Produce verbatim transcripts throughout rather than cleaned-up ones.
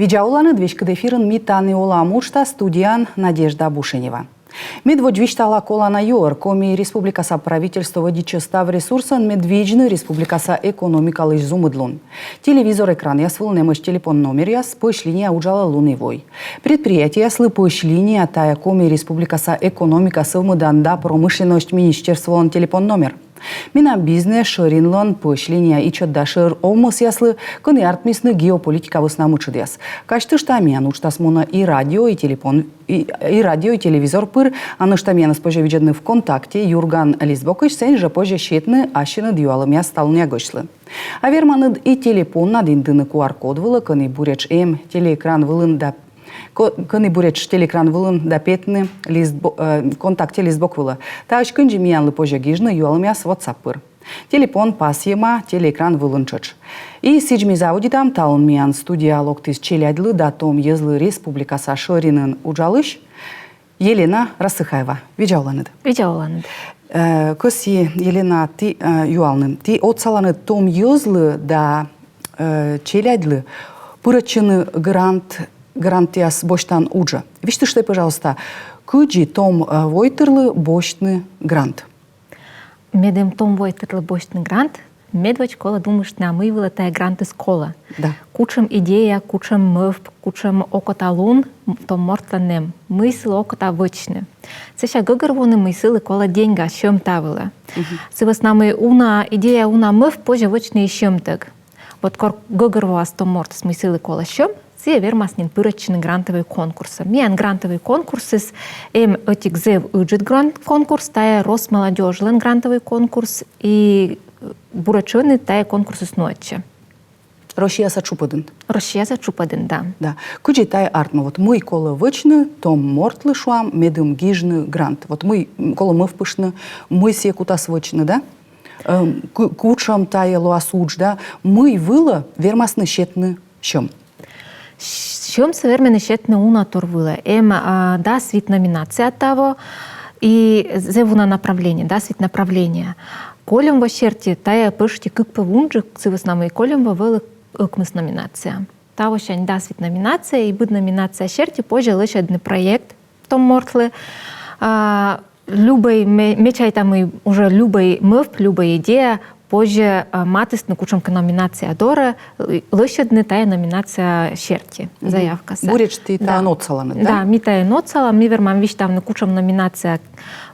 Видза оланныд! Веськыд эфирын «Ми тані олам» уджтас, студияын Надежда Бушенева. Медводз висьтала колана юӧр. Коми Республикаса правительство вӧдитчӧ став ресурсӧн медвидзны республикаса экономикалысь зумыдлун. Телевизор экранъяс вылын эмӧсь телепон номеръяс, пӧсь линия уджалӧ лун и вой. Предприятиеяслы пӧсь линия — тайӧ Коми Республикаса экономика, сӧвмӧдан да промышленность министерстволӧн телепон номер. Менам бизнес шӧринлӧн пӧсь линия ичӧт да шӧр овмӧсъяслы, кӧні артмисны геополитика вӧсна мытшӧдъяс. Казьтышта, миян уджтас мунӧ и радио, и телепон, и, и радио, и телевизор пыр. А нӧшта миянӧс позьӧ видзӧдны ВКонтакте «Юрган» листбокысь, сэні жӧ позьӧ сетны ассьыныд юалӧмъяс талунъя гӧсьтлы. А верманныд и телепоннад индыны QR-код вылӧ, кӧні буретш эм телеэкран вылын да Ко-, кӧні буретш телеэкран вылын, да петны листбо-, э, ВКонтакте листбок вылӧ. Таысь кындзи миянлы позьӧ гижны юалӧмъяс WhatsApp пыр. Телепон пасйӧма телеэкран вылын тшӧтш. И сідз ми заводитам. Талун миян студияӧ локтіс челядьлы да том йӧзлы республикаса шӧринын уджалысь Елена Рассыхаева. Видза оланныд! Видза оланныд! Э, кӧсйи, Елена, ті, э, юалны. Ті отсаланныд том йӧзлы да, э, челядьлы пырӧдчыны грант, грантъяс босьтан уджӧ. Висьтыштӧй, пожалуйста, кыдзи том, э, войтырлы босьтны грант? Медым том войтырлы босьтны грант, медводз колӧ думыштны, а мый вылӧ тайӧ грантыс колӧ. Да. Кутшӧм идея, кутшӧм мӧвп, кутшӧм окота лун том мортлӧн эм, мый сылы окота вӧчны. Сэсся гӧгӧрвоны, мый сылы колӧ деньга, сьӧм та вылӧ. Мгм. Сы вӧсна мый уна идея, уна мӧвп позьӧ вӧчны и сьӧмтӧг. Вот кор гӧгӧрвоас том мортыс, мый сылы колӧ сьӧм, сійӧ вермас нин пырӧдчыны грантовӧй конкурсӧ. Миян грантовӧй конкурсыс эм ӧтик зэв ыджыд грант конкурс, тайӧ Росмолодёжьлӧн грантовӧй конкурс, и, э, буретш ӧні тайӧ конкурсыс нуӧдчӧ. Россияса тшупӧдын? Россияса тшупӧдын, да. Да. Кыдзи тайӧ артмӧ? Вот мый колӧ вӧчны том мортлы, шуам, медым гижны грант? Вот мый, м, колӧ мӧвпыштны, мый сійӧ кутас вӧчны, да? Эм, ку-, кутшӧм тайӧ лоас удж, да? Мый вылӧ вермасны сетны сьӧм? Сьӧмсӧ вермӧны сетны уна тор вылӧ. Эм, а, дас вит номинация таво, и зэв уна направление, дас вит направление. Кольӧм во серти тайӧ пӧшти кык пӧв унджык, сы вӧсна мый кольӧм во вӧлі ӧкмыс номинация. Тавосянь дас вит номинация, и быд номинация серти позьӧ лӧсьӧдны проект том мортлы. А, любӧй, ме-, ме чайта, мый уже любӧй мӧвп, любӧй идея позьӧ, а, матыстны кутшӧмкӧ номинация дорӧ, л-, лӧсьӧдны тайӧ номинация серти заявкасӧ. Буретш ті таӧн отсаланныд, да? Да, ми таӧн отсалам, ми вермам висьтавны, кутшӧм номинация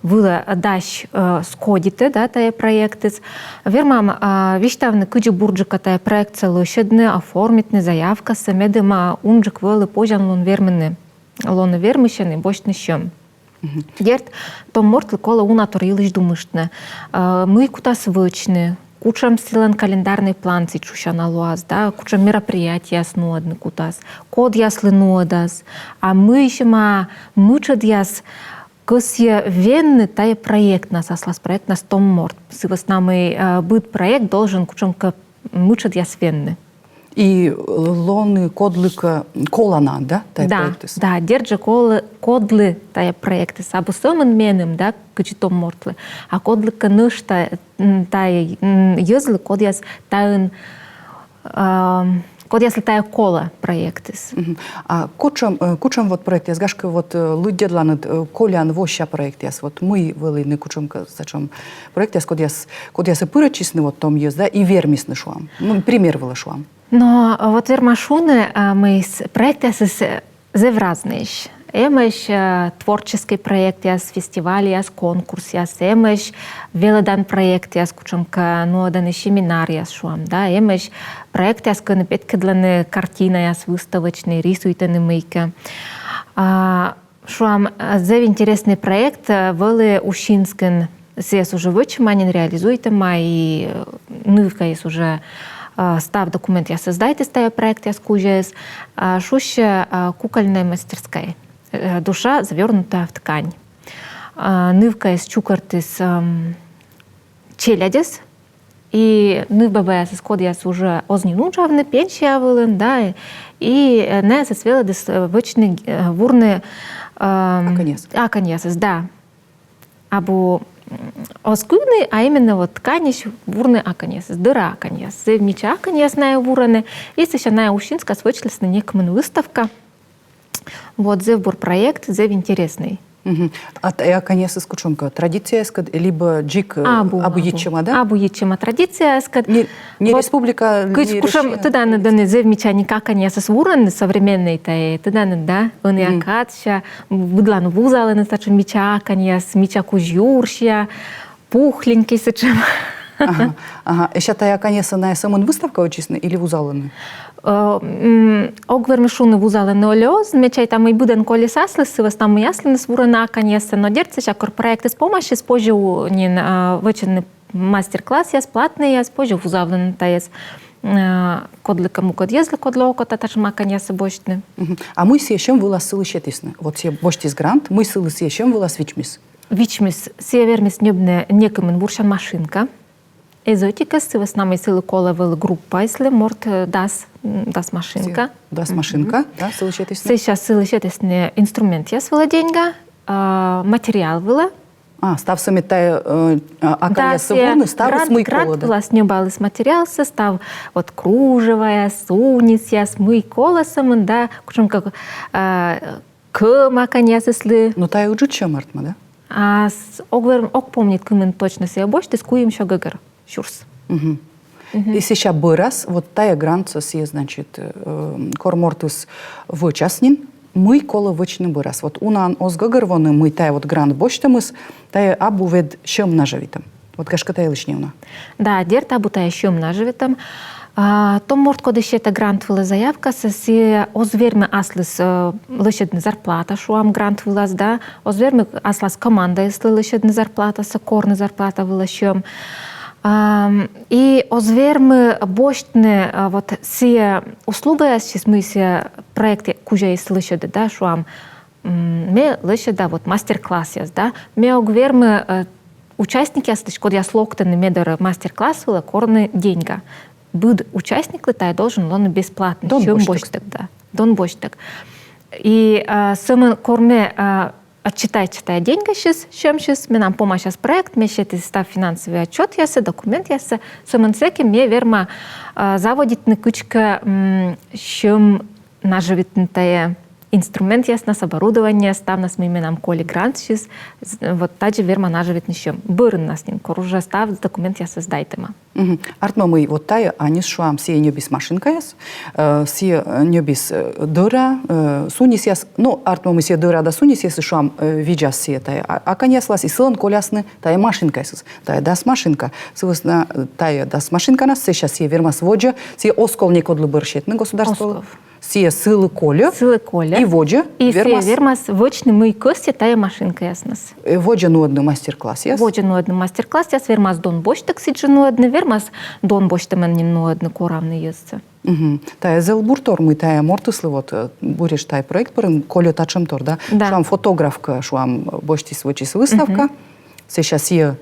вылӧ дась, э, сходитӧ, да, тайӧ проектыс. Вермам, а, висьтавны, кыдзи бурджыка тайӧ проектсӧ лӧсьӧдны, оформитны заявкасӧ, медым, а, унджык вӧлі позянлун вермыны, лоны вермысьӧн и босьтны сьӧм. Дерт, том мортлы колӧ уна тор йылысь думыштны, э, мый кутас вӧчны, кутшӧм сылӧн календарнӧй план сідз шусяна лоас, да, кутшӧм мероприятиеяс нуӧдны кутас, кодъяслы нуӧдас, а мыйсьӧма мытшӧдъяс кӧсйӧ венны тайӧ проектнас, аслас проектнас том морт. Сы вӧсна мый, э, быд проект должен кутшӧмкӧ мытшӧдъяс венны. И лоны кодлыкӧ колана, да, тайӧ проектыс? Да, дерт жӧ, кол-, кодлы тайӧ проектыс. Абу сӧмын меным, да, кыдзи том мортлы, а кодлыкӧ нӧшта, м, тайӧ, м, йӧзлы, кодъяс таын, ам, кодъяслы тайӧ колӧ проектыс. Мгм. А кутшӧм, э, кутшӧм вот проектъяс, гашкӧ, вот, э, лыддьӧдланныд, э, колян вося проектъяс, вот мый вӧліны кутшӧмкӧ сэтшӧм проектъяс, кодъяс, кодъясӧ пырӧдчисны вот том йӧз, да, и вермисны, шуам. Ну, пример вылӧ шуам. Но, а, вот верма шуны, а, мыйыс проектъясыс, э, зэв разнӧйӧсь. Эмӧсь, э, творческӧй проектъяс, фестивальяс, конкурсъяс, эмӧсь велӧдан проектъяс, кутшӧмкӧ нуӧдӧны семинаръяс, шуам, да, эмӧсь проектъяс, кӧні петкӧдлӧны картинаяс, выставочнӧй, рисуйтӧны мыйкӧ. А, шуам, э, зэв интереснӧй проект, э, вӧлі Усинскын, сійӧс уже вӧчӧма нин, реализуйтӧма, и, э, нывкаыс уже, э, став документъяссӧ сдайтіс тайӧ проектъяс кузяыс, э, шусьӧ, э, кукольная мастерская, э, душа, завёрнутая в ткань. Э, нывкаыс чукӧртіс, эм, челядьӧс, и нывбабаясӧс, кодъяс уже оз нин уджавны, пенсия вылын, да, и, э, найӧс велӧдіс, э, вӧчны, э, вурны, эм, аканьяс. Аканьясӧс, да. Абу, м, Оз куйны, а именно вот тканьысь вурны аканьясыс, дӧра аканьяс. Зэв мича аканьяс найӧ вурӧны, и сэсся найӧ Усинскас вӧчлісны некымын выставка. Вот, зэв бур проект, зэв интересный. Мгм. А тайӧ аканьясыс кутшӧмкӧ традицияяскӧд, либӧ дзик, э, абу, абу, абу йитчӧма, да? Абу йитчӧма традицияяскӧд. Не, не вот республика, кыдз, не кутшӧм, Россия. Тӧданныд, ӧні зэв мича нин аканьясыс вурӧны, современнӧй тайӧ, тӧданныд, да? Ӧні, мгм, акация, быдлаын вузалӧны сэтшӧм мича аканьяс, мича кузь юрсиа, пухленький сэтшӧм. Ага, ага. Сэсся тайӧ аканьяссӧ найӧ сӧмын выставка вӧчисны или вузалӧны? Э, м, ог вермы шуны, вузалӧны али оз, ме чайта, мый быдӧн колис аслыс, сы вӧсна мый аслыныс вурӧны аканьяссӧ, но дерт, сэсся кор проектыс помасис, позьӧ у-, нин, э, вӧчны мастер-классъяс, платнӧйяс, позьӧ вузавлыны тайӧс. Э, кодлыкӧ мукӧд йӧзлы, кодлы окота татшӧм аканьяссӧ босьтны. Мгм. А мый сійӧ сьӧм вылас сылы сетісны? Вот сійӧ босьтіс грант, мый сылы сійӧ сьӧм вылас вичмис? Вичмис, сійӧ вермис ньӧбны некымын вурсян машинка. Эз ӧтикӧс, сы вӧсна мый сылы колӧ вӧлі группаыслы морт, э, дас, м, дас машинка. Сійӧ дас машинка, да, сылы сетісны? Сэсся сылы сетісны инструментъяс вылӧ деньга, а, материал вылӧ. А, ставсӧ мед тайӧ, э, а, аканьяссӧ вурны, ставыс мый колӧ, да? Грант вылас ньӧбаліс материалсӧ, став вот кружеваяс, сунисъяс, мый колӧ сӧмын, да, кутшӧмкӧ, э, кӧм аканьясыслы. Но тайӧ ыджыд сьӧм артмӧ, да? А, с-, ог вер-, ог помнит, кымын точно сійӧ босьтіс, куимсё гӧгӧр сюрс. Мгм. Мгм. И сэсся бӧрас, вот тайӧ грантсӧ сійӧ, значит, э, кор мортыс вӧчас нин, мый колӧ вӧчны бӧрас. Вот унаӧн оз гӧгӧрвоны, мый тайӧ вот грант босьтӧмыс, тайӧ абу вед сьӧм нажӧвитӧм. Вот, гашкӧ, тайӧ йылысь неуна. Да, дерт, абу тайӧ сьӧм нажӧвитӧм. А, том морт, коді сетӧ грант вылӧ заявкасӧ, сійӧ оз вермы аслыс, э, лӧсьӧдны зарплата, шуам, грант вылас, да, оз вермы аслас командаыслы лӧсьӧдны зарплатасӧ, корны зарплата вылӧ сьӧм. Ам, и оз вермы босьтны, а, вот сійӧ услугаясысь, мый сійӧ проект кузяыс лӧсьӧдӧ, да, шуам, м, ме лӧсьӧда вот мастер-классъяс, да, ме ог вермы, э, участникъяслысь, кодъяс локтӧны ме дорӧ мастер-класс вылӧ, корны деньга. Быд участниклы тайӧ должен лоны бесплатнӧ, сьӧм босьтӧг, да, дон босьтӧг. И, а, сӧмын кор ме, а, отчитайтча тайӧ деньгасьыс, сьӧмсьыс, менам помасяс проект, ме сеті став финансовӧй отчётъяссӧ, документъяссӧ, сӧмын сэки ме верма, а, заводитны кыдзкӧ, м, сьӧм нажӧвитны тайӧ инструментъяснас, оборудованиеяс, ставнас, мый менам коли грантсьыс, з-, вот тадзи верма нажӧвитны сьӧм. Бӧрыннас нин, кор уже став документъяссӧ сдайтӧма. Мгм. Артмӧ, мый вот тайӧ аньыс, шуам, сійӧ ньӧбис машинкаяс, э, сійӧ, э, ньӧбис, э, дӧра, э, сунисъяс, ну, артмӧ, мый сійӧ дӧра да сунисъяс, шуам, э, видзас сійӧ тайӧ а-, аканьяслас, и сылӧн колясны тайӧ машинкаясыс. Тайӧ дас машинка. Сы вӧсна, э, тайӧ дас машинканас, сэсся сійӧ вермас водзӧ, сійӧ оз кол некодлы бӧр сетны государстволы. Оз кол. Сійӧ сылы кольӧ. Сылы кольӧ. И водзӧ и сійӧ вермас вӧчны, мый кӧсйӧ, тайӧ машинкаяснас. Э, водзӧ нуӧдны мастер-классъяс. Водзӧ нуӧдны мастер-классъяс, вермас дон босьтӧг сідзжӧ нуӧдны, вермас дон босьтӧмӧн нин нуӧдны коравны йӧзсӧ. Мгм. Тайӧ зэв буртор, мый тайӧ мортыслы вот, э, буретш тайӧ проект бӧрын кольӧ татшӧмтор, да? Да. Шуам, фотографка, шуам, босьтіс, вӧчис выставка. Мгм. Сэсся сійӧ.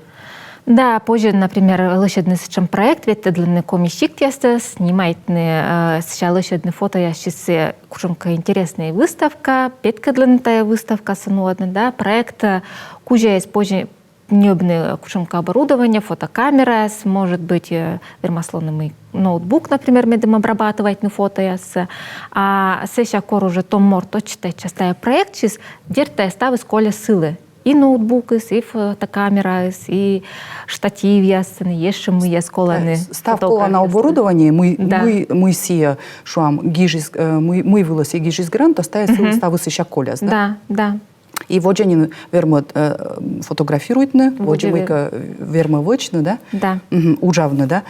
Да, позьӧ, например, лӧсьӧдны сэтшӧм проект, ветлӧдлыны Коми сиктъясӧ, снимайтны, э, сэсся лӧсьӧдны фотояссьыс, э, кутшӧмкӧ интереснӧй выставка, петкӧдлыны тайӧ выставкасӧ нуӧдны, да, проект, э, кузяыс позьӧ ньӧбны кутшӧмкӧ оборудование, фотокамераяс, может быть, э, вермас лоны мый ноутбук, например, медым обрабатывайтны фотояссӧ. А сэсся кор уже том морт отчитайтчас тайӧ проектсьыс, дерт, тайӧ ставыс кольӧ сылы. И ноутбукыс, и фотокамераыс, и штативъяс, и ещӧ мыйяс колӧны. Э, с-, став колана оборудование, мый, да, мый, мый сійӧ, шуам, гижис, э, мый, мый вылӧ сійӧ гижис грант, а тайӧ сылы ставыс сэсся коляс, да? Да, да. И водзӧ нин вермӧ, э, фотографируйтны, водзӧ мыйкӧ вермӧ вӧчны, да? Да. Мгм, уджавны, да?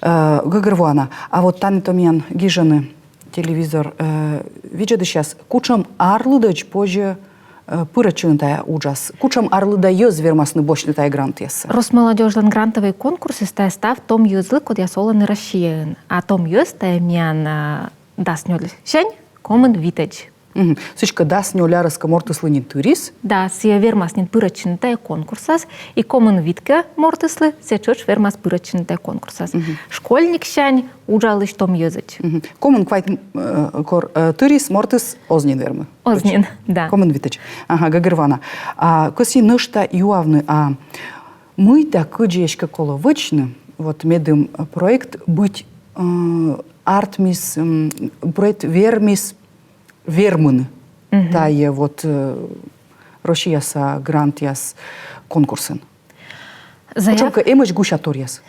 Э, гӧгӧрвоана. А вот тані то миян гижӧны телевизор, э, видзӧдысьяс, кутшӧм арлыдӧдз позьӧ, э, пырӧдчыны тайӧ уджас. Кутшӧм арлыда йӧз вермасны босьтны тайӧ грантъяссӧ? Росмолодёжьлӧн грантовӧй конкурсыс тайӧ став том йӧзлы, кодъяс олӧны Россияын. А том йӧз тайӧ миян, э, дас нёльсянь комын витӧдз. Мгм. Сідзкӧ, дас нёль арӧс кӧ мортыслы нин тырис. Да, сійӧ вермас нин пырӧдчыны тайӧ конкурсас, и комын вит кӧ мортыслы, сійӧ тшӧтш вермас пырӧдчыны тайӧ конкурсас. Мгм. Школьниксянь уджалысь том йӧзӧдз. Мгм. Комын квайт, э, кор, э, тырис, мортыс оз нин вермы. Оз нин, да. Комын витӧдз. Ага, гӧгӧрвоана. А кӧсйи нӧшта юавны, а Мый да кыдзи эськӧ колӧ вӧчны, вот медым, э, проект быть, э, артмис, м, проект вермис вермыны тайӧ вот, э, Россияса грантъяс конкурсын. Заяв- Кутшӧмкӧ эмӧсь гусяторъяс.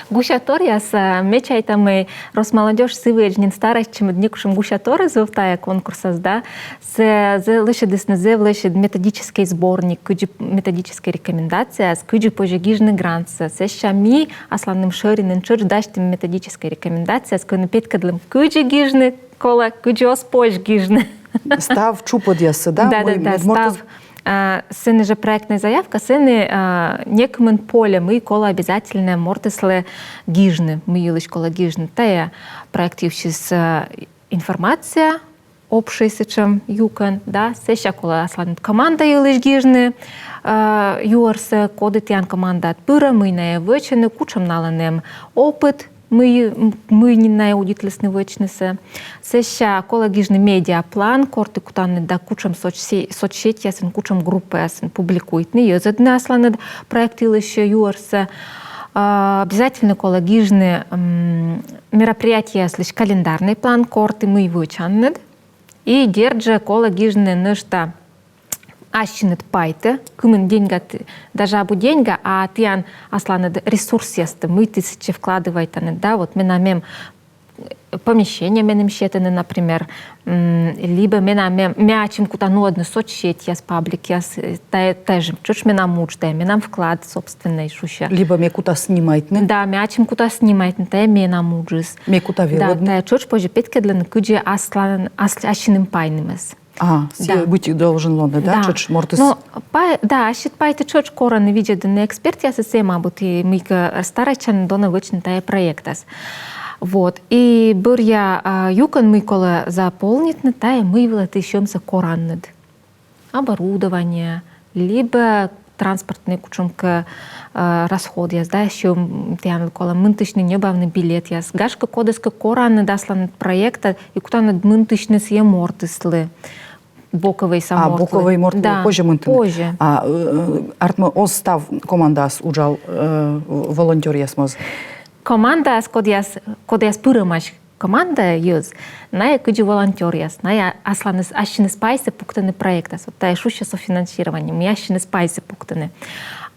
Гусяторъяс, э, ме чайта, мый Росмолодёжь сы выйӧ нин старайтчӧмыд некутшӧм гусятор эз вӧв тайӧ конкурсас, да. Сэ-, зэ-, лӧсьӧдісны зэв лӧсьыд методическӧй сборник, кыдзи методическӧй рекомендацияяс, кыдзи позьӧ гижны грантсӧ. Сэсся ми асланым шӧринын тшӧтш дасьтім методическӧй рекомендацияяс, кӧні петкӧдлім, кыдзи гижны колӧ, кыдзи оз позь гижны. Став чупӧдъяссӧ, да? Да, да, да, став. А, сэні жӧ проектнӧй заявка, сэні, а, некымын поле, мый колӧ обязательнӧ мортыслы гижны, мый йылысь колӧ гижны. Тайӧ проект йывсьыс, а, информация, общӧй сэтшӧм юкӧн, да, сэсся колӧ асланыд команда йылысь гижны, а, юӧрсӧ, коді тіян командаыд пырӧ, мый найӧ вӧчӧны, кутшӧм налӧн эм опыт, мый, м, мый нин найӧ удитлісны вӧчнысӧ. Сэсся колӧ гижны медиаплан, кор ті кутанныд да кутшӧм соцсе-, соцсетьясын, кутшӧм группаясын публикуйтны, йӧзӧдны асланыд проект йылысь юӧрсӧ. А, обязательнӧ колӧ гижны, м, мероприятиеяслысь календарнӧй план, кор ті мый вӧчанныд. И дерт жӧ колӧ гижны нӧшта ассьыныд пайтӧ, кымын деньга ті, даже абу деньга, а тіян асланыд ресурсъястӧ, мый ті сэтчӧ вкладывайтанныд, да, вот менам эм помещение, меным сетӧны, например, м, либӧ менам эм, ме ачым кута нуӧдны соцсетьяс, пабликъяс, э, тайӧ, тайӧ жӧ тшӧтш менам удж, тайӧ менам вклад собственнӧй шусьӧ. Либӧ ме кута снимайтны. Да, ме ачым кута снимайтны, тайӧ менам уджыс. Ме кута велӧдны. Да, тайӧ тшӧтш позьӧ петкӧдлыны, кыдзи асланым, ас-, ассьыным пайнымӧс. А, сійӧ быть должен лоны, да, тшӧтш мортыс? Ну, пай-, да, ассьыд пайтӧ тшӧтш корӧны, видзӧдӧны экспертъясыс, эм абу ті мыйкӧ старайтчанныд, дона вӧчны тайӧ проектас. Вот. И бӧръя, а, юкӧн, мый колӧ заполнитны, тайӧ, мый вылӧ ті сьӧмсӧ коранныд. Оборудование, либӧ транспортнӧй кутшӧмкӧ, э, расходъяс, да, сьӧм тіянлы колӧ, мынтысьны ньӧбавны билетъяс. Гашкӧ, кодӧскӧ коранныд асланыд проектад и кутанныд мынтысьны сійӧ мортыслы. Боковӧй са мортлы. А, боковӧй мортлы, да, позьӧ мынтыны? Позьӧ. А, э, артмӧ, оз став командаыс уджав, э, волонтёръяс моз? Командаыс, кодъяс, кодъяс пырӧмаӧсь командаӧ йӧз, найӧ кыдзи волонтёръяс, найӧ асланыс, ассьыныс пайсӧ пуктӧны проектас. Вот тайӧ шусьӧ софинансирование, мый ассьыныс пайсӧ пуктӧны.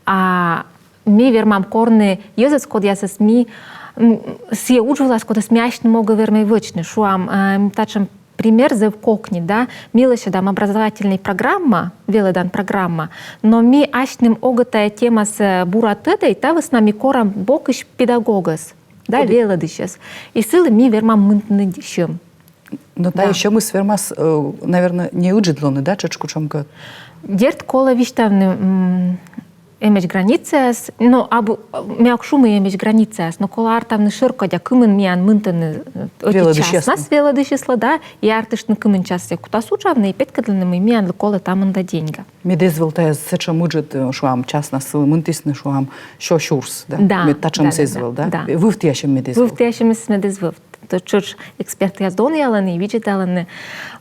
А ми вермам корны йӧзӧс, кодъясӧс ми, м, сійӧ удж вылас, кодӧс ми асьным огӧ вермӧй вӧчны. Шуам, э, татшӧм пример зэв кокни, да, ми лӧсьӧдам образовательнӧй программа, велӧдан программа, но ми асьным огӧ тайӧ темасӧ бура тӧдӧй, та вӧсна ми корам бокысь педагогӧс, да, велӧдысьӧс. И сылы ми вермам мынтыны сьӧм. Но тайӧ сьӧмыс вермас, э, наверно, не ыджыд лоны, да, тшӧтш кутшӧмкӧ? Дерт, колӧ висьтавны, м, эмӧсь границаяс, но абу, ме ог шу, мый эмӧсь границаяс, но колӧ артавны шӧркодя, кымын миян мынтӧны, э, ӧти часнас велӧдысьыслы, да, и артыштны, кымын час сійӧ кутас уджавны, и петкӧдлыны, мый миянлы колӧ та мында деньга. Мед эз вӧв тайӧ сэтшӧм ыджыд, э, шуам, часнас сылы мынтісны, шуам, сё сюрс, да? Да, мед татшӧмыс эз вӧв, да? Да. Вывтіасьӧм мед эз вӧв. Вывтіасьӧмыс мед эз вӧв. То тшӧтш экспертъяс донъялӧны, видзӧдалӧны,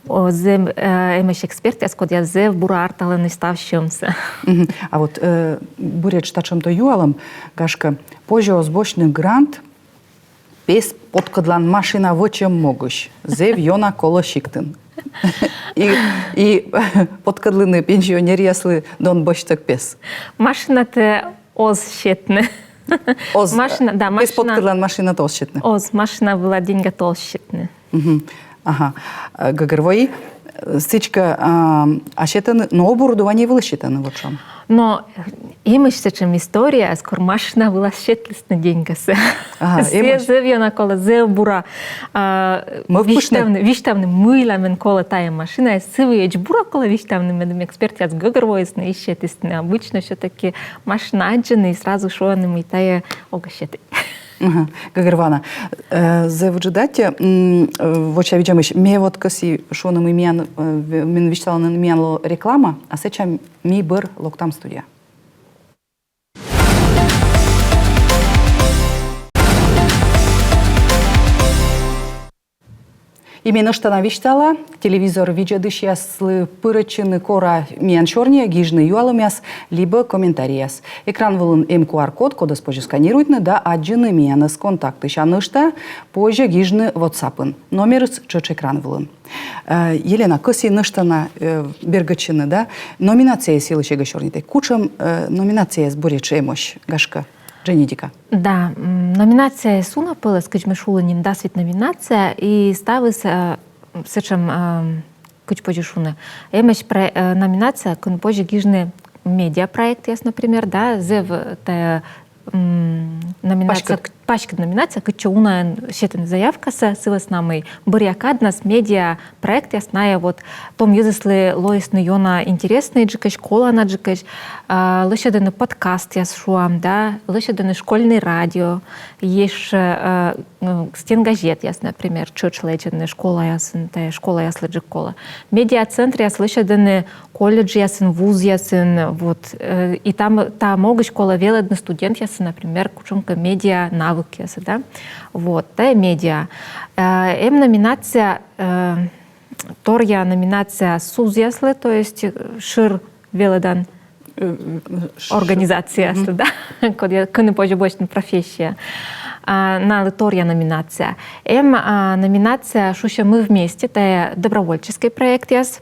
о, зэв, э, эмӧсь экспертъяс, кодъяс зэв бура арталӧны став сьӧмсӧ. Мгм. А вот, э, буретш татшӧм то юалӧм, гашкӧ, позьӧ оз босьтны грант пес поткӧдлан машина вӧчӧм могысь, зэв ёна колӧ сиктын. И, и поткӧдлыны пенсионеръяслы дон босьттӧг пес. Машинатӧ оз сетны. Оз, машина, да, пес машина. Поткӧдлан машинатӧ оз сетны. Оз, машина вылӧ деньгатӧ оз сетны. Мгм. Ага. Э, гӧгӧрвои, э, сідзкӧ, а, а сетӧны, но оборудование вылӧ сетӧны, вот шуам. Но эмӧсь сэтшӧм история, кор машина вылас сетлісны деньгасӧ. Ага, эмӧсь. Сійӧ зэв ёна колӧ, зэв бура, а, висьтавны, висьтавны, мыйла мен колӧ тайӧ машина, и сы выйӧ эз бура колӧ висьтавны, медым экспертъяс гӧгӧрвоисны и сетісны. Обычно всё-таки машина аддзӧны и сразу шуӧны, мый тайӧ огӧ сетӧй. Ага, гӧгӧрвоана. Э, зэв ыджыд аттьӧ, м, э, вочавидзӧмысь. Ме вот кӧсйи шуны, мый миян, э, в-, мен висьталӧны, миян лоӧ реклама, а сэтчӧ ми бӧр локтам студияӧ. И ме нӧшта на висьтала: телевизор видзӧдысьяслы пырӧдчыны кора миян сёрниӧ гижны юалӧмъяс либӧ комментарийяс. Экран вылын эм Q R-код, кодӧс позьӧ сканируйтны да аддзыны миянӧс Контактысь, а нӧшта позьӧ гижны WhatsApp-ын. Номерыс тшӧтш экран вылын. Э, Елена, кӧсйи нӧшта на, э, бергӧдчыны, да? Номинацияяс йылысь эгӧ сёрнитӧй. Кутшӧм, э, номинацияяс буретш эмӧсь, гашкӧ, дженьыдика? Да, м, номинацияяс уна пӧлӧс, кыдз ме шулі нин, дас вит номинация, и ставыс, э, сэтшӧм, э, кыдз позьӧ шуны. Эмӧсь про-, э, номинация, кӧн позьӧ гижны медиапроектъяс, например, да, зэв тайӧ, м, номинация, паськыд, к-, паськыд номинация, кытчӧ унаӧн сетӧны заявкасӧ, сы вӧсна мый бӧръя каднас медиапроектъяс найӧ вот том йӧзыслы лоисны ёна интереснӧйджыкӧсь, коланаджыкӧсь, а, лӧсьӧдӧны подкастъяс, шуам, да, лӧсьӧдӧны школьнӧй радио, ещӧ, а, м, стенгазетъяс, например, тшӧтш лэдзӧны школаясын, тайӧ школаяслы джык колӧ. Медиацентръяс лӧсьӧдӧны колледжъясын, вузъясын, вот, э, и там, та могысь колӧ велӧдны студентъяслы, например, кутшӧмкӧ медиа навыкъяссӧ, да. Вот, тайӧ медиа. Э, эм номинация, э, торъя номинация сузъяслы, то есть, э, шӧр велӧдан, э, э, ш-, организацияяслы, мгм, да, кодъя-, кӧні позьӧ босьтны профессия. А, налы торъя номинация. Эм, а, номинация шусьӧ «Мы вместе», тайӧ добровольческӧй проектъяс.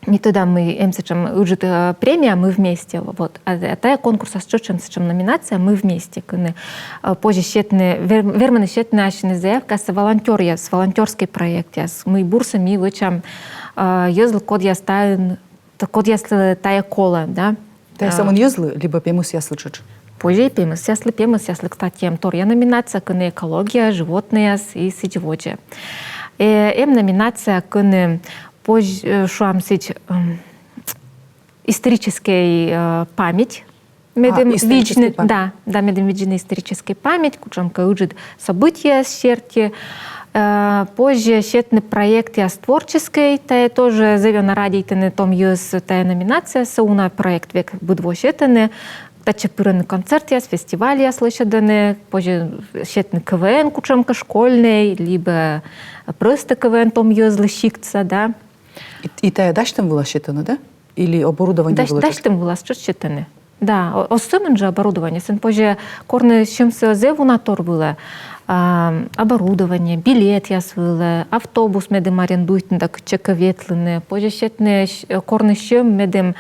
Ми тӧдам, мый эм сэтшӧм ыджыд, э, премия «Мы вместе», вот. А, а тайӧ конкурсас тшӧтш эм сэтшӧм номинация «Мы вместе», кӧні, э, позьӧ сетны, вер-, вермӧны сетны ассьыныс заявкасӧ волонтёръяс, волонтёрскӧй проектъяс. Мый бурсӧ ми вӧчам, э, йӧзлы, кодъяс таын, т-, кодъяслы тайӧ колӧ, да. Тайӧ, а, сӧмын йӧзлы либӧ пемӧсъяслы тшӧтш? Позьӧ и пемӧсъяслы, пемӧсъяслы, кстати, эм торъя номинация, кӧні экология, животнӧйяс и сідз водзӧ. Э, эм номинация, кӧні позь-, э, шуам сідз, м, историческӧй, э, память. А, медым историческӧй видзны, память. Да, да, медым видзны историческӧй память, кутшӧмкӧ ыджыд событиеяс серти. Э, позьӧ сетны проектъяс творческӧй, тайӧ тоже зэв ёна радейтӧны том йӧз тайӧ номинациясӧ, уна проект век быд во сетӧны. Татчӧ пырӧны концертъяс, фестивальяс лӧсьӧдӧны, позьӧ сетны К В Н кутшӧмкӧ школьнӧй, либӧ просто К В Н том йӧзлы сиктса, да. И, и тайӧ дасьтӧм вылас сетӧны, да? Или оборудование вылас? Дасьтӧм вылас тшӧтш сетӧны. Да, о-, оз сӧмын жӧ оборудование, сэн позьӧ корны сьӧмсӧ зэв уна тор вылӧ, а, оборудование, билетъяс вылӧ, автобус, медым арендуйтны да кытчӧкӧ ветлыны, позьӧ сетны с-, корны сьӧм, медым,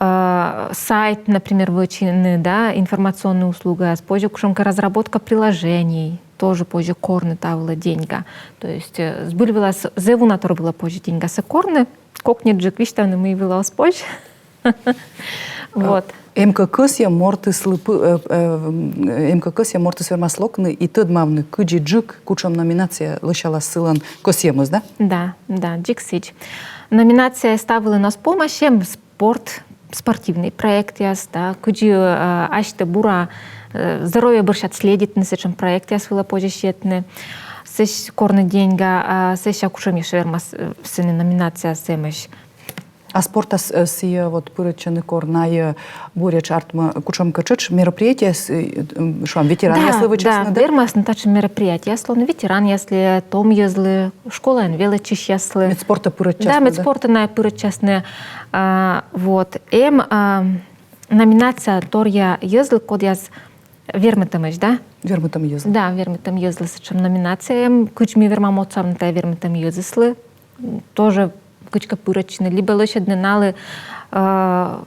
а, сайт, например, вӧчны, да, информационнӧй услугаяс, позьӧ кутшӧмкӧ разработка приложений, тоже позьӧ корны та вылӧ деньга. То есть, э, збыль вылас зэв уна тор вылӧ позьӧ деньгасӧ корны, кокньыдджык висьтавны, мый вылӧ оз позь. Вот. Эм кӧ кӧсйӧм мортыслы пы-, э, э, эм кӧ кӧсйӧм мортыс вермас локны и тӧдмавны, кыдзи джык, кутшӧм номинация лӧсялас сылӧн кӧсйӧмыс, да? Да, да, дзик сідз. Номинация став вылын оз помась, эм спорт, спортивнӧй проектъяс, да, кыдзи, э, асьтӧ бура, э, здоровье бӧрсяд следитны, сэтшӧм проектъяс вылӧ позьӧ сетны. Сэсся корны деньга, а, сэсся кутшӧм ещӧ вермас, э, сэні номинацияяс эмӧсь. А спортас, э, сійӧ вот пырӧдчыны кор, найӧ буретш артмӧ кутшӧмкӧ тшӧтш мероприятиеяс, э, м, шуам, ветеранъяслы вӧчасны, да? Да, вермасны татшӧм мероприятиеяс лоны ветеранъяслы, том йӧзлы, школаын велӧдчысьяслы. Медспортӧ пырӧдчасны, да? Да, медспортӧ найӧ пырӧдчасны. А, вот. Эм, а, номинация торъя йӧзлы, кодъяс вермытӧмӧсь, да? Вермытӧм йӧзлы. Да, вермытӧм йӧзлы, сэтшӧм номинация эм, кыдз ми вермам отсавны тайӧ вермытӧм йӧзыслы. Тоже кыдзкӧ пырӧдчыны, либӧ лӧсьӧдны налы, э,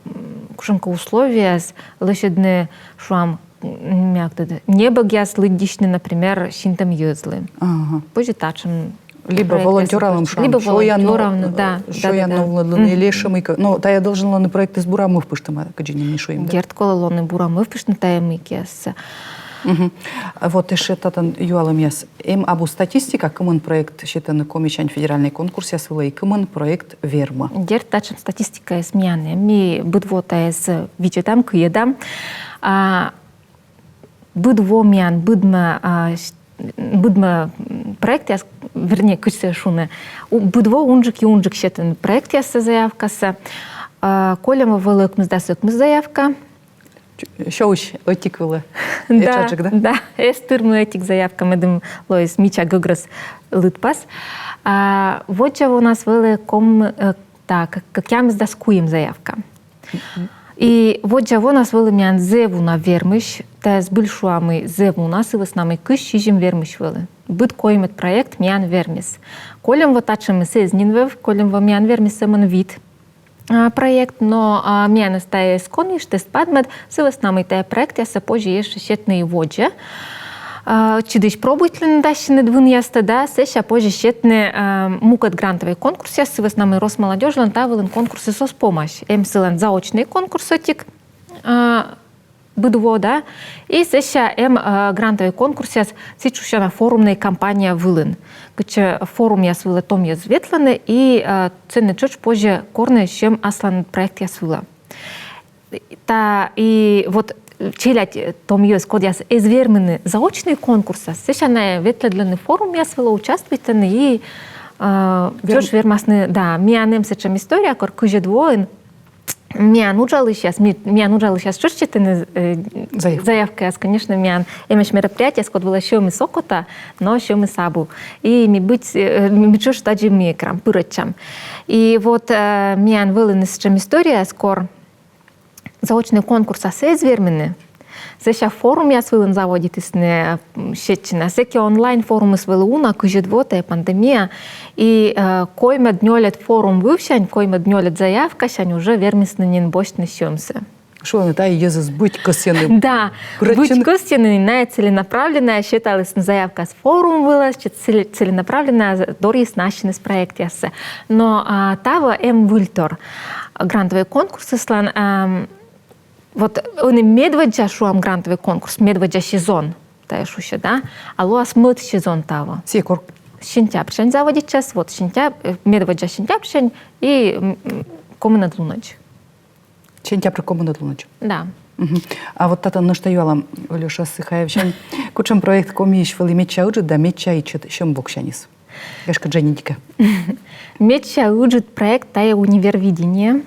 кутшӧмкӧ условияс, лӧсьӧдны, шуам, м, меяк тӧдӧ, небӧгъяс лыддьысьны, например, синтӧм йӧзлы. Ага. Позьӧ татшӧм. Либӧ проектъяс волонтёравны, шуам, либӧ сёян нов-, волонтёравны, да, да, да, да. Сёян новлӧдлыны, мгм, или ещӧ мыйкӧ. Но тайӧ должен лоны проектыс бура мӧвпыштӧма, кыдзи нин ми шуим, да? Дерт, колӧ лоны бура мӧвпыштны тайӧ мыйкӧяссӧ. Мгм. Вот ещӧ татӧн юалӧмъяс. Эм абу статистика, кымын проект сетӧны Комиысянь федеральнӧй конкурсъяс вылӧ и кымын проект вермӧ? Дерт, татшӧм статистикаыс миян эм, ми быд во тайӧс видзӧдам, кыйӧдам. А, быд во миян, быдмӧ, а, с-, быдмӧ, м, проектъяс, вернее, кыдз сійӧ шуны, у-, быд во унджык и унджык сетӧны проектъяссӧ, заявкасӧ. А, кольӧм вӧлі ӧкмысдас ӧкмыс заявка. Сёысь ӧтик вылӧ. Да, да. Эз тырмы ӧтик заявка, медым лоис мича гӧгрӧс лыдпас. А водзза вонас вӧлі ком... э, так, кӧкъямысдас куим заявка. И водзза вонас вӧлі миян зэв уна вермысь, тайӧ збыль шуа, мый зэв уна, сы вӧсна мый кызь сизим вермысь вӧлі. Быд коймӧд проект миян вермис. Кольӧм во татшӧмыс эз нин вӧв, кольӧм во миян вермис сӧмын вит а, проект, но а, миянӧс тайӧ эз комиышт, эз падмӧд, сы вӧсна мый тайӧ проектъяссӧ позьӧ ещӧ сетны и водзӧ. А, ӧтчыдысь пробуйтлыны да синӧд вынъястӧ, да, сэсся позьӧ сетны а, мукӧд грантовӧй конкурсъяс, сы вӧсна мый Росмолодёжьлӧн та вылын конкурсыс оз помась. Эм сылӧн заочнӧй конкурс ӧтик, а, быд во, да. И сэсся эм а, грантовӧй конкурсъяс, сідз шусяна, форумнӧй кампания вылын. Кытчӧ форумъяс вылӧ том йӧз ветлӧны и а, сэні тшӧтш позьӧ корны сьӧм асланыд проектъяс вылӧ. Та и вот челядь, э, том йӧз, кодъяс эз вермыны заочнӧй конкурсас, сэсся найӧ ветлӧдлӧны форумъяс вылӧ, участвуйтӧны и а, тшӧтш вермасны, да, миян эм сэтшӧм история, кор кызьӧд воын миян уджалысьяс, ми-, миян уджалысьяс тшӧтш сетӧны э, заявкаяс, конечно, миян эмӧсь мероприятиеяс, код вылӧ сьӧмыс окота, но сьӧмыс абу. И ми быть, э, ми тшӧтш тадзи мыйкӧ пырӧдчам. И вот э, миян вӧліны сэтшӧм историяяс, кор заочнӧй конкурсас эз вермыны, сэсся форумъяс вылын заводитісны м, сетчыны. А сэки онлайн форумыс вӧлі уна, кызьӧд во, тайӧ пандемия. И э, коймӧд-нёльӧд форум вывсянь, коймӧд-нёльӧд заявкасянь уже вермисны нин босьтны сьӧмсӧ. Шуӧны, тайӧ йӧзыс быть кӧсйӧны. Да, быть кӧсйӧны, найӧ целенаправленно сеталісны заявкаяс форум вылас, сэтчӧ целе-, целенаправленно дорйисны ассьыныс проектъяссӧ. Но а, таво эм выльтор грантовӧй конкурсыслӧн, ам, вот ӧні медводдза, шуам, грантовӧй конкурс, медводдза сезон, тайӧ шусьӧ, да? А лоас мӧд сезон таво. Сійӧ кор? Сентябрсянь заводитчас, вот сентябрь, э, медводдза сентябрсянь и м, м, комынӧд лунӧдз. Сентябрь комынӧд лунӧдз. Да. Мгм. А вот татӧн нӧшта юалам Алёша Сыхаевсянь. Кутшӧм проект Комиысь вӧлі медся ыджыд да медся ичӧт сьӧм боксяньыс? Гашкӧ, дженьыдика. Медся ыджыд проект — тайӧ Универвидение.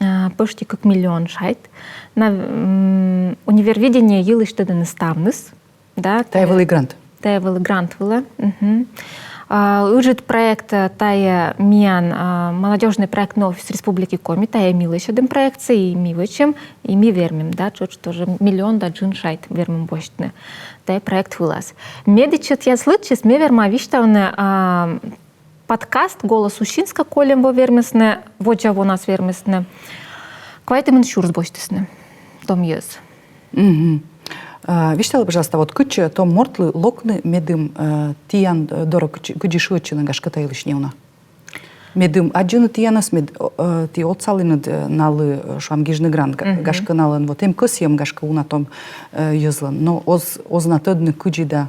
А, пӧшти кык миллион шайт. На, м, Универвидение йылысь тӧдӧны ставныс. Да, тайӧ вӧлі грант. Тайӧ вӧлі грант вылӧ. Мгм. А, ыджыд проект, э, тайӧ миян, а, молодёжный проектный офис Республики Коми, тайӧ ми лӧсьӧдім проектсӧ, и ми вӧчим, и ми вермим, да, тшӧтш тоже миллион да джын шайт вермим босьтны тайӧ проект вылас. Мед ичӧтъяс лыддьыс, ме верма висьтавны, а, подкаст «Голос Усинска» кольӧм во вермисны, водзза вонас вермисны. Квайтымын сюрс босьтісны том йӧз. Мгм. А, висьталӧй, пожалуйста, вот кыдзи том мортлы локны, медым, э, тіян, э, дорӧ кыдзи, кыдзи шыӧдчыны, гашкӧ, та йылысь неуна. Медым аддзыны тіянӧс, мед, э, ті отсалінныд, э, налы, э, шуам, гижны грант, га-, гашкӧ, налӧн вот эм кӧсйӧм, гашкӧ, уна том, э, йӧзлӧн. Но оз, оз на тӧдны, кыдзи да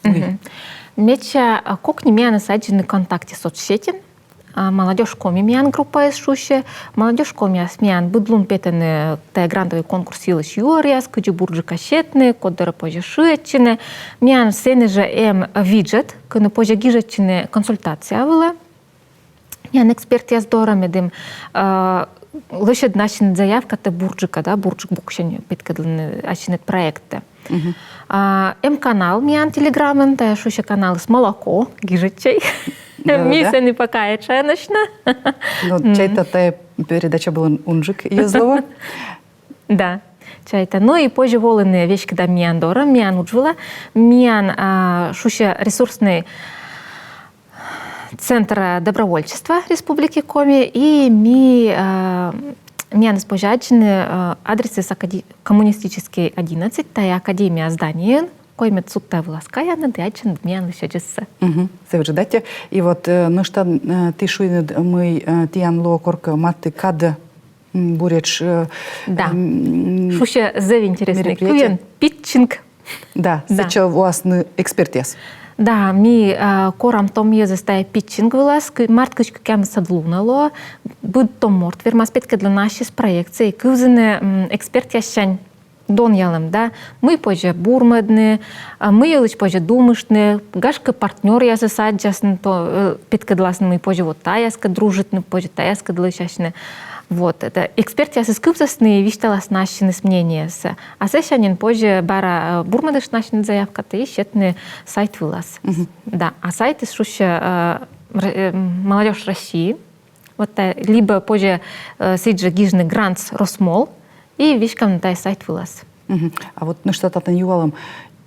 мый. Мгм. Медся, а, кокни миянӧс аддзыны ВКонтакте соцсетьын. А, «Молодёжь Коми» миян группаыс шусьӧ. «Молодёжь Коми»-ас миян быд лун петӧны тайӧ грантовӧй конкурс йылысь юӧръяс, кыдзи бурджыка сетны, код дорӧ позьӧ шыӧдчыны. Миян сэні жӧ эм виджет, кӧні позьӧ гижӧдчыны консультация вылӧ миян экспертъяс дорӧ, медым, э, лӧсьӧдны ассьыныд заявкатӧ бурджыка, да, бурджык боксянь петкӧдлыны ассьыныд проекттӧ. Мгм. А, эм канал миян Телеграмын, тайӧ шусьӧ каналыс «Молоко», гижӧдчӧй. Да, да, да. Ми сэні пока этшаӧсь на. Но, м, чайта, тайӧ передача вылын унджык йӧз лоӧ. Да, чайта. Но и позьӧ волыны веськыда миян дорӧ, миян удж вылӧ. Миян, а, шусьӧ ресурсный центр добровольчества Республики Коми, и ми, а, миянӧс позьӧ аддзыны, а, адресыс акаде-, Коммунистический, одиннадцать, тайӧ академия зданиеын, коймӧд судта вылас каяны да аддзанныд миянлы сёрнитчӧмсӧ. Мгм. Зэв ыджыд аттьӧ. И вот, э, нӧшта, э, ті шуинныд, мый, э, тіян лоӧ коркӧ матысь кадӧ, м, буретш, э, да, м, шусьӧ зэв интереснӧй мероприятие. Кыйӧн, питчинг. Да, да. Сэтчӧ воасны экспертъяс. Да, ми, э, корам том йӧзӧс тайӧ питчинг вылас, кы-, март кызь кӧкъямысӧд лунӧ лоӧ, быд том морт вермас петкӧдлыны ассьыс проектсӧ и кывзыны, м, экспертъяссянь донъялӧм, да, мый позьӧ бурмӧдны, а, мый йылысь позьӧ думыштны, гашкӧ, партнёръясыс аддзасны, то, э, петкӧдласны, мый позьӧ вот таяскӧд дружитны, позьӧ таяскӧд лӧсясьны. Вот, это экспертъясыс кывзӧсны и висьталасны ассьыныс мнениесӧ. А сэсся нин позьӧ бара, э, бурмӧдыштны ассьыныс заявкатӧ и сетны сайт вылас. Да, а сайтыс шусьӧ, э, Р-, э, «Молодёжь России». Вот, э, либӧ позьӧ, э, сідзжӧ гижны «Грантс Росмол» и веськавны тайӧ сайт вылас. А вот нӧшта татӧн юалӧм.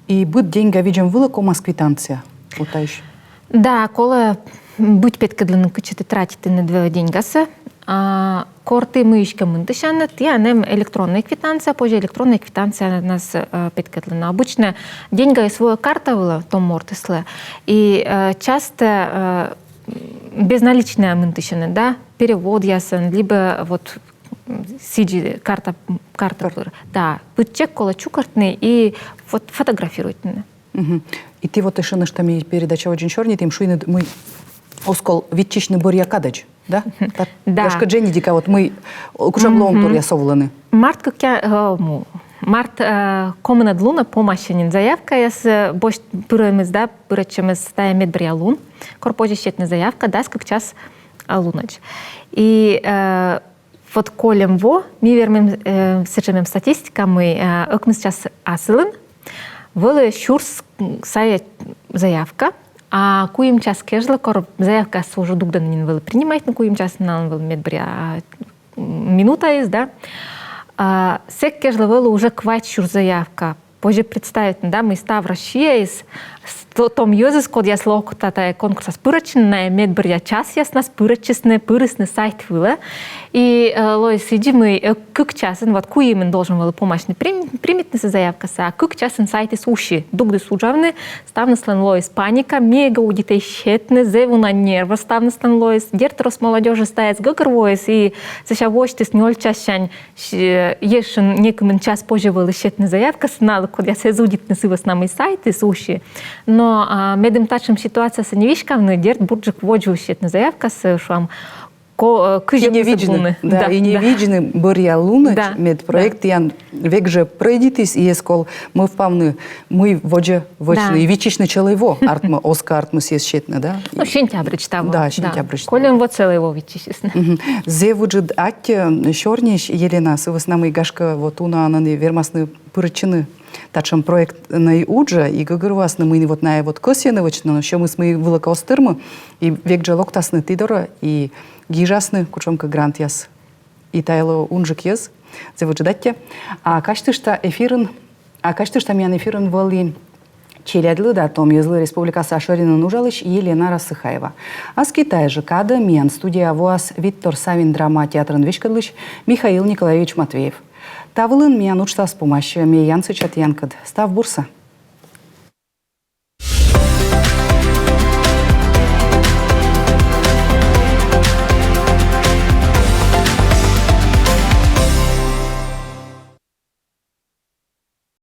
И быд деньга видзӧм вылӧ ковмас квитанция? Вот таысь. Да, колӧ быть петкӧдлыны, кытчӧ тэ тратитін нин деньгасӧ. А кор тэ мыйыськӧ мынтысян, тіян эм электроннӧй квитанция, позьӧ электроннӧй квитанциянас, э, петкӧдлыны. Обычно деньгаыс воӧ карта вылӧ том мортыслы. И, э, часто, э, безналичнӧя мынтысьӧны, да, переводъясӧн, либӧ вот, м, сідзи карта, карта пыр. Да, быд чек колӧ чукӧртны и вот фотографируйтны. И тэ вот ещӧ нӧшта ми передача водзын сёрнитім, шуин, мый оз ков виччысьны бӧръя кадӧдз, да? Да. Гашкӧ, дженьыдика вот мый, кутшӧм лоӧмторъяс овлӧны. Март кыкъя-, э, му, март, э, комынӧд лунӧ помасьӧ нин заявкаяс, э, босьт пырӧмыс, да, пырӧдчӧмыс тайӧ медбӧръя лун, кор позьӧ сетны заявка дас кык час, э, лунӧдз. И, э, вот кольӧм во ми вермим, э, сэтшӧм эм статистика, мый, э, ӧкмыс час асылын вӧлі сюрс сайӧ заявка, а куим час кежлӧ, кор заявкасӧ уже дугдӧны нин вӧлі принимайтны, куим час налӧн вӧлі медбӧръя, м, минутаыс, да, а, сэк кежлӧ вӧлі уже квайт сюрс заявка. Позьӧ представитны, да, мый став Россияыс, с-, то-, том йӧзыс, кодъяс локтӧ тайӧ конкурсас пырӧдчыны, найӧ медбӧръя часъяснас пырӧдчисны, пырисны сайт вылӧ. И, э, лоис сідзи, мый, э, кык часын, вот куимын должен вӧлі помасьны прим-, примитнысӧ заявкасӧ, а кык часын сайтыс уси, дугдіс уджавны, ставныслӧн лоис паника, ме эг удит сетны, зэв уна нервӧ ставныслӧн лоис, дерт, Росмолодёжьыс тайӧс гӧгӧрвоис, и сэсся восьтіс нёль чассянь, с-, э, ещӧ некымын час позьӧ вӧлі сетны заявкасӧ налы, кодъяс эз удитны сы вӧсна, мый сайтыс уси. Но, а, медым татшӧм ситуациясӧ не веськавны, дерт, бурджык водзӧ сетны заявкасӧ, шуам, ко-, э, кызь ӧкмысӧд лунӧ. Да, и не видзны бӧръя лунӧдз, мед проект тіян век жӧ прӧйдитіс, и эз ков мӧвпавны, мый водзӧ вӧчны, и виччысьны чӧлӧй во, артмӧ, оз ков артмы сійӧс сетны, да? Ну, сентябрьысь таво. Да, сентябрьысь таво. Кольӧм во целӧй во виччысисны. Зэв ыджыд аттьӧ сёрниысь, Елена, сы вӧсна мый, гашкӧ, вот унаӧн нин вермасны пырӧдчыны татшӧм проектнӧй уджӧ, и гӧгӧрвоасны, мый вот найӧ вот кӧсйӧны вӧчны, но сьӧмыс мый вылӧ кӧ оз тырмы, и век жӧ локтасны ті дорӧ, и гижасны кутшӧмкӧ грантъяс. И тайӧ лоӧ унджык йӧз, зэв ыджыд аттьӧ. А казьтышта, эфирын, а казьтышта, миян эфирын вӧлі челядьлы да том йӧзлы республикаса шӧринын уджалысь Елена Рассыхаева. Аски тайӧ жӧ кадӧ миян студияӧ воас Виктор Савин драма театрын веськӧдлысь Михаил Николаевич Матвеев. Та вылын миян уджтас помасьӧ, ме янсӧдча тіянкӧд. Став бурсӧ.